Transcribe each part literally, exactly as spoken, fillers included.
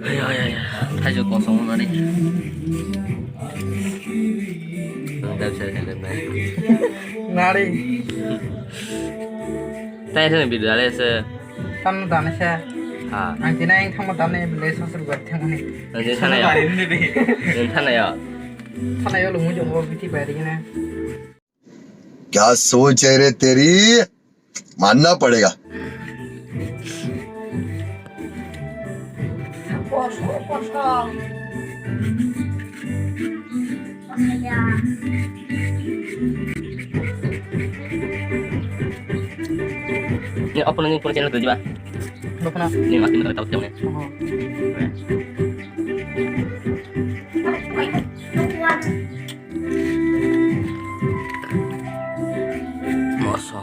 Hai, hai, hai, hai. Thaijo kosong nani. Dab sar khaile nai. Nari. Tai sini video ale se. Tam dan se. Ha. Ang kina yang thangma dan ne bile sasur bar thangani. Ang kina ya. Ang kina ya. Sana yo lu mujung wo biti bai ri na. क्या सोच है रे तेरी, मानना पड़ेगा। Ni apa nih punya channel tuh, Pak? Apa na? Ni makin mereka tahu channel. Oh. Masa.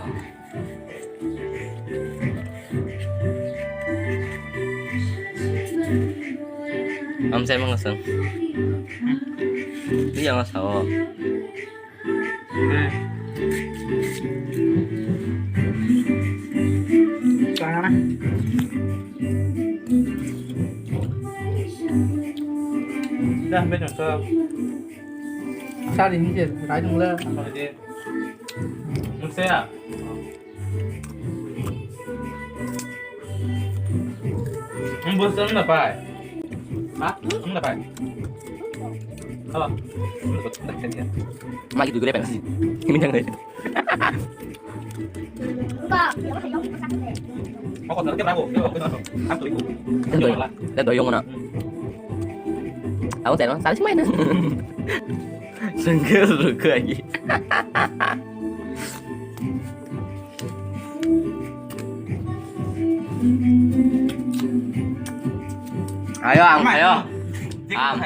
Amsai mangasang. Iya ngasao. Dah, betul. Sari hingke, rai dong le. Apa dia? Mun saya. Mun bos dong na pai. Ha? Mun na pai. Apa? Mun bos dong na pai. Magi tu gede pensi. Ini jangan. Ako na kira ko. Ang tuloy ko. Dan doyong, dan doyong mo na. Ako tayo, sabi si Maya na. Sengkel ruko lagi. Ayo, ang, ayo. Ang.